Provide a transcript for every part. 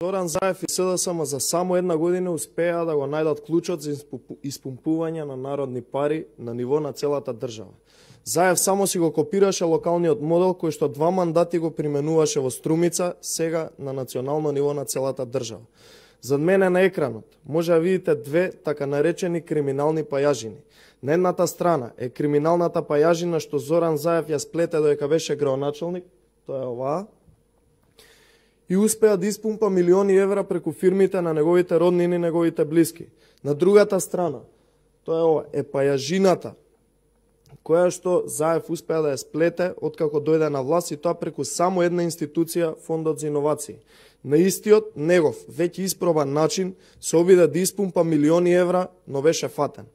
Зоран Заев и СДСМ за само една година успеа да го најдат клучот за испумпување на народни пари на ниво на целата држава. Заев само си го копираше локалниот модел кој што 2 мандати го применуваше во Струмица, сега на национално ниво на целата држава. Зад мене на екранот може да видите две така наречени криминални пајажини. На едната страна е криминалната пајажина што Зоран Заев ја сплете додека беше градоначалник, тоа е оваа, и успеа да испумпа милиони евра преку фирмите на неговите роднини и неговите блиски. На другата страна, тоа е ова, е пајажината која што Заев успеа да ја сплете откако дојде на власт, и тоа преку само една институција, Фондот за иновации. На истиот негов веќе испробан начин се обиде да испумпа милиони евра, но беше фатен.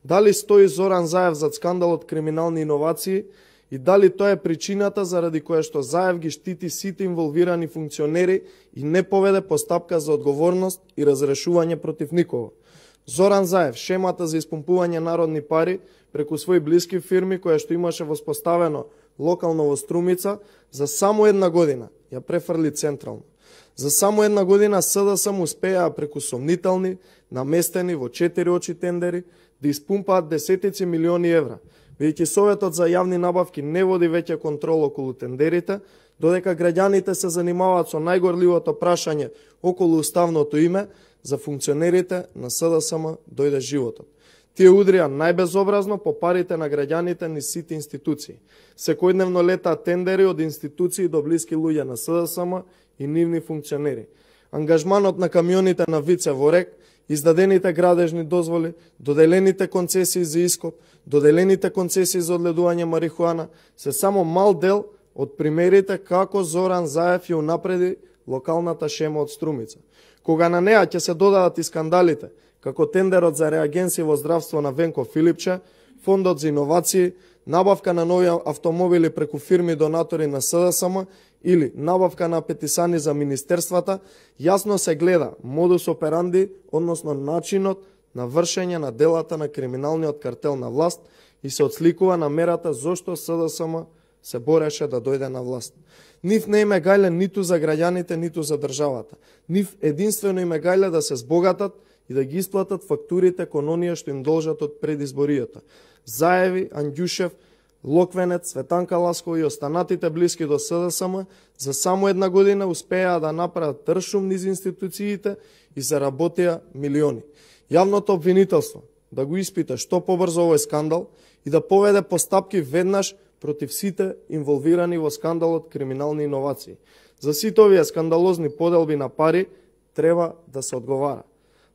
Дали стои Зоран Заев зад скандалот криминални иновации и дали тоа е причината заради која што Заев ги штити сите инволвирани функционери и не поведе постапка за одговорност и разрешување против никого. Зоран Заев шемата за испумпување народни пари преку своји блиски фирми која што имаше воспоставено локално во Струмица, за само една година ја префрли централно. За само една година СДСМ успеа преку сомнителни, наместени во 4 очи тендери да испумпаат десетици милиони евра, бидејќи Советот за јавни набавки не води веќе контрол околу тендерите, додека граѓаните се занимаваат со најгорливото прашање околу уставното име, за функционерите на СДСМ дојде животот. Тие удрија најбезобразно по парите на граѓаните низ сите институции. Секојдневно летаат тендери од институции до блиски луѓе на СДСМ и нивни функционери. Ангажманот на камионите на Вице во РЕК, издадените градежни дозволи, доделените концесии за ископ, доделените концесии за одледување марихуана се само мал дел од примерите како Зоран Заев ја унапреди локалната шема од Струмица. Кога на неа ќе се додадат и скандалите, како тендерот за реагенси во здравство на Венко Филипче, Фондот за иновации, набавка на нови автомобили преку фирми донатори на СДСМ или набавка на апетисани за министерствата, јасно се гледа модус операнди, односно начинот на вршење на делата на криминалниот картел на власт, и се отсликува на мерата зошто СДСМ се бореше да дојде на власт. Нив не име гајле ниту за граѓаните, ниту за државата. Нив единствено име гајле да се збогатат и да ги исплатат фактурите кон оние што им должат од предизборијата. Заеви, Андјушев, Локвенец, Светанка Ласкова и останатите блиски до СДСМ за само една година успеа да направат тршум низ институциите и заработија милиони. Јавното обвинителство да го испита што побрзо овој скандал и да поведе постапки веднаш против сите инволвирани во скандалот криминални иновации. За сите овие скандалозни поделби на пари треба да се одговара.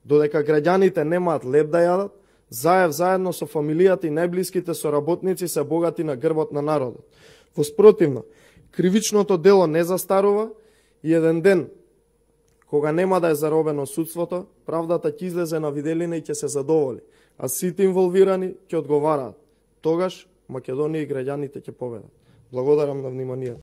Додека граѓаните немаат леп да јадат, Заев заедно со фамилијата и најблиските соработници се богати на грбот на народот. Воспротивно, кривичното дело не застарува и еден ден, кога нема да е заробено судството, правдата ќе излезе на виделина и ќе се задоволи, а сите инволвирани ќе одговараат. Тогаш Македонија и граѓаните ќе победат. Благодарам на вниманието.